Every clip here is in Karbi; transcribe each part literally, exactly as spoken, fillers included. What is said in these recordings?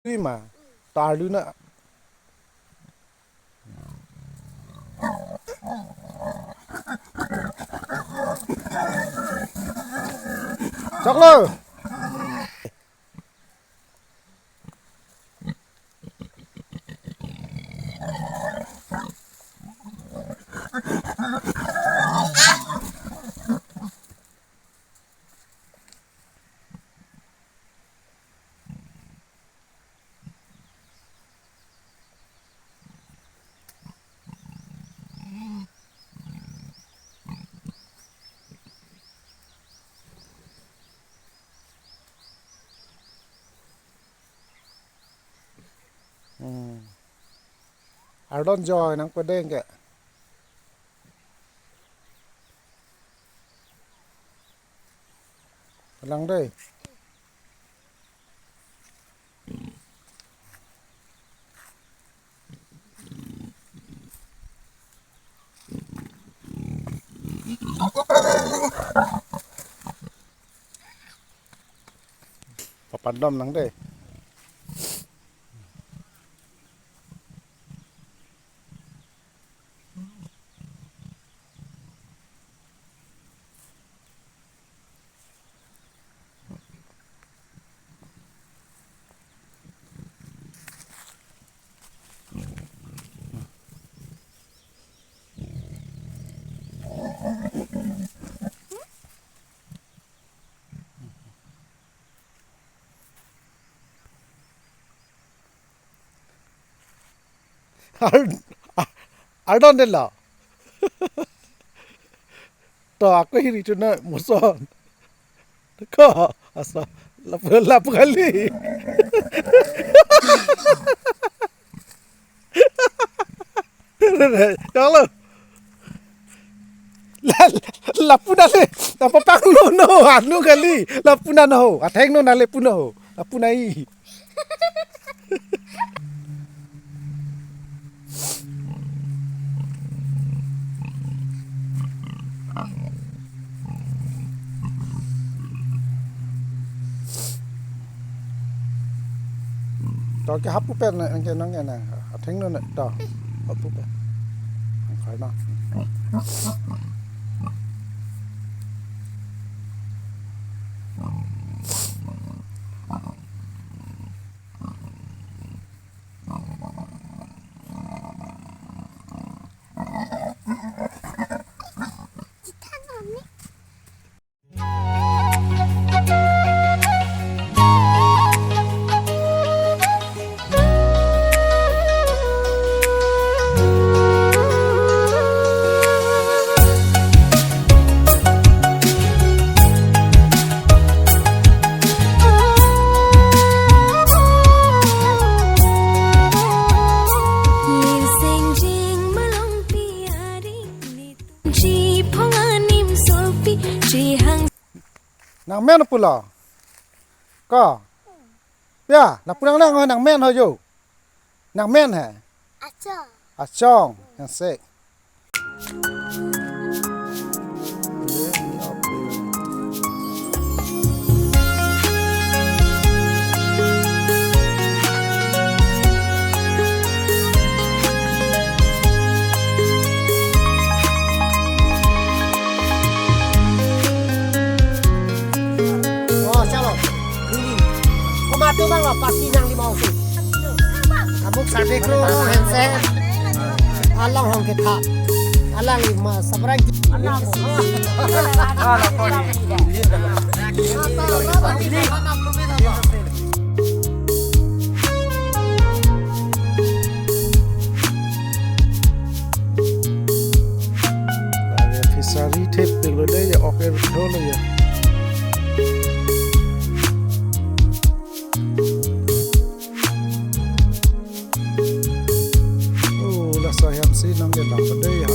Tui ma, ta arlu na. Choklo. Hmm. Ardon joy nang pedeng ke. Lang dei. Papandom nang dei. Ar-, ardon dei lo. To ako hiri chuna moson. Ko, asa, lapu, lapu kali. Choklo. La, lapu na le, lapu pang no, no, anu kali, lapu na no, atheng no na le pu no, lapu na i. To ke hapu pen na, ke nang ke na, atheng no na, to, hapu pen. Khai na. Nang men pulo. Ko. Ya, lapu nang nang ho, nang men ho jo. Nang men he. Achong. Achong, yang sek. Oh, chalo. Ini. Komat tu bang lo, pasti nang lima ongsi. Amuk sade kro handset. Alang hong ketha. Alang lima sabrai. Fishery thep pilo dei ya, ok er tholo ya. Oh, laso ahem si nang ke nang pedei ya.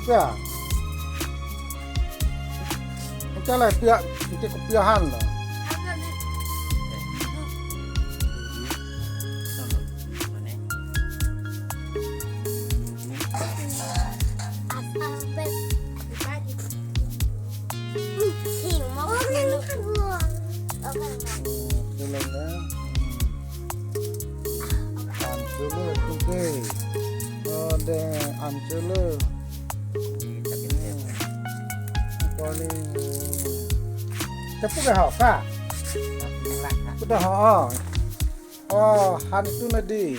Pia. Anke la pia, anke kopi ahan lo. Tulang ya. An cholo tuke. Oh, de an cholo. Koni. Cepu ke ho ka? Kuda ho. Oh, han tu nadi.